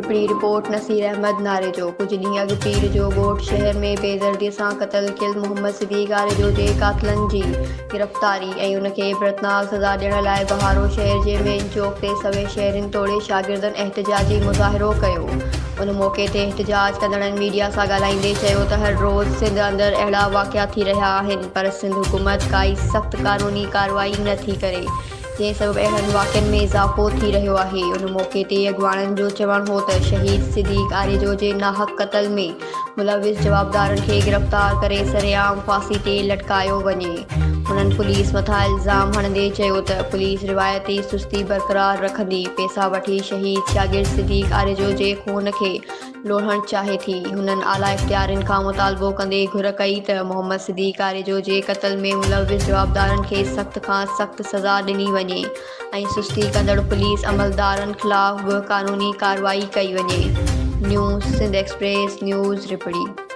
رپڙي، report, Naseer Ahmed Narejo, ڪجهه ڏينهن اڳ پير جو ڳوٺ شهر ۾ بيدردي سان قتل ڪيل محمد صديق آريجو جي قاتلن جي گرفتاري ۽ ان کي عبرتناڪ سزا ڏيڻ لاء بهارو شهر جي مين چوڪ تي سوين شهرين توڙي شاگردن احتجاجي مظاهرو ڪيو ان موقعي تي احتجاج ڪندڙن ميڊيا سان ڳالهائيندي چيو ته هر روز سنڌ اندر اهڙا واقعا ٿي رهيا آهن پر سنڌ حڪومت ڪائي سخت قانوني ڪارروائي نه ٿي ڪري جنهن سبب اهڙن واقعن ۾ اضافو ٿي رهيو آهي. ان موقعي تي اڳواڻن جو چوڻ هو ته شهيد صديق آريجو جي ناحق قتل ۾ ملوث جوابدارن کي گرفتار ڪري سرعام ڦاسي تي لٽڪايو وڃي. هنن پوليس مٿان الزام هڻندي چيو ته پوليس روايتي سستي برقرار رکندي پيسا وٺي شهيد شاگرد صديق آريجو جي خون کي لوڙهڻ چاهي ٿي. هنن اعليٰ اختيارين کان مطالبو ڪندي گهر ڪئي ته محمد صديق آريجو جي قتل ۾ ملوث جوابدارن کي سخت کان سخت سزا ڏني وڃي ۽ سستي ڪندڙ پوليس عملدارن خلاف به قانوني ڪارروائي ڪئي وڃي. نيو سنڌ ايڪسپريس نيوز رپڙي.